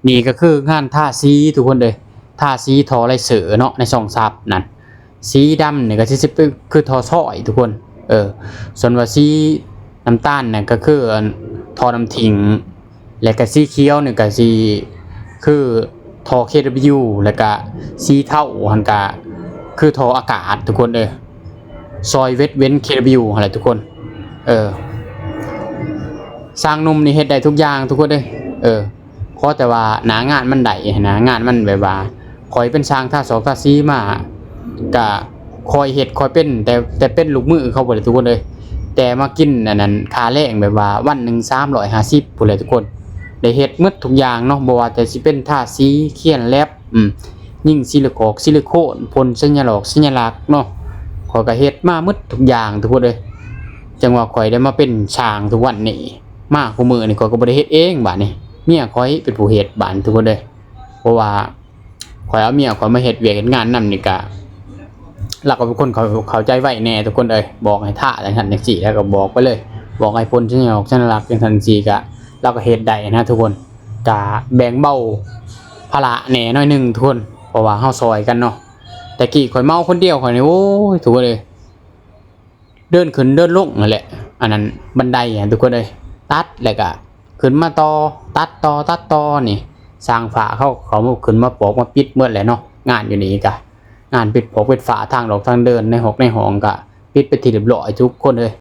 ນີ້ກໍຄືງານທາສີທຸກຄົນເອີຍ ທາສີທໍ່ໄລເຊີເນາະ ໃນຊ່ອງຊັບນັ້ນ ສີດຳນີ້ກໍຊິເປັນຄືທໍ່ຊອຍທຸກຄົນ ເອີ ສ່ວນວ່າສີນ້ຳຕານນັ້ນກໍຄືທໍ່ນ້ຳຖິ້ມ ແລະກະສີຂຽວນີ້ກະຊິຄືທໍ່ KW ແລະກະສີເທົາຫັ້ນກະຄືທໍ່ອາກາດທຸກຄົນເອີຍ ຊອຍເວັດເວັນ KW ຫັ້ນແຫຼະທຸກຄົນ ເອີ ຊ່າງໜຸ່ມນີ້ເຮັດໄດ້ທຸກຢ່າງທຸກຄົນເອີຍ ເອີ ຂໍແຕ່ວ່າໜ້າງານມັນໄດ້ຫັ້ນນະ ງານມັນແບບວ່າ ຂ້ອຍເປັນຊ່າງທາສອກທາສີມາ ກະຄ່ອຍເຮັດຄ່ອຍເປັນ ແຕ່ ແຕ່ເປັນລູກມືເຂົາພຸ້ນແຫຼະທຸກຄົນເອີຍ ແຕ່ມາກິນອັນນັ້ນຄ່າແຮງແບບວ່າວັນໜຶ່ງສາມຮ້ອຍຫ້າສິບພຸ້ນແຫຼະທຸກຄົນ ໄດ້ເຮັດໝົດທຸກຢ່າງເນາະ ບໍ່ວ່າແຕ່ຊິເປັນທາສີ ຄຽນແລັບ ອືມ ຍິງຊິລິຄອກຊິລິໂຄນ ພົ່ນສັນຍະຫຼອກສັນຍະລັກເນາະ ຂ້ອຍກໍເຮັດມາໝົດທຸກຢ່າງທຸກຄົນເອີຍ ຈັ່ງວ່າຂ້ອຍໄດ້ມາເປັນຊ່າງທຸກວັນນີ້ ມາຄູ່ມື້ນີ້ຂ້ອຍກໍບໍ່ໄດ້ເຮັດເອງບາດນີ້ ເມຍຂ້ອຍເປັນຜູ້ເຮັດບາດນີ້ທຸກຄົນເອີຍ ເພາະວ່າ ຂ້ອຍເອົາເມຍຂ້ອຍມາເຮັດວຽກເຮັດງານນຳນີ້ກະ ລາວກໍເປັນຄົນເຂົ້າ ເຂົ້າໃຈໄວແດ່ທຸກຄົນເອີຍ ບອກໃຫ້ທາຈັ່ງຊັ້ນຈັ່ງຊີ້ ລາວກໍບອກໄປເລີຍ ບອກໃຫ້ພົ່ນສັນຍະລັກສັນຍະລັກຈັ່ງຊັ້ນຈັ່ງຊີ້ກະ ລາວກໍເຮັດໄດ້ນະທຸກຄົນ ກະແບ່ງເບົາພາລະແດ່ໜ້ອຍໜຶ່ງທຸກຄົນ ເພາະວ່າເຮົາຊ່ອຍກັນເນາະ ແຕ່ກີ້ຂ້ອຍເມົາຄົນດຽວຂ້ອຍນີ້ ໂອ້ຍ ທຸກຄົນເອີຍ ເດີນຂຶ້ນເດີນລົງຫັ້ນແຫຼະ ອັນນັ້ນບັນໄດຫັ້ນທຸກຄົນເອີຍ ຕັດແລ້ວກະຂຶ້ນມາຕໍ່ ຕັດຕໍ່ ຕັດຕໍ່ນີ້ ຊ່າງຝ້າເຂົາ ເຂົາຂຶ້ນມາປອກມາປິດໝົດແຫຼະເນາະ ງານຢູ່ນີ້ກະ ງານປິດປອກປິດຝ້າ ທາງດອກທາງເດີນ ໃນຮອກໃນຫ້ອງກະປິດເປັນທີ່ຮຽບຮ້ອຍທຸກຄົນເອີຍ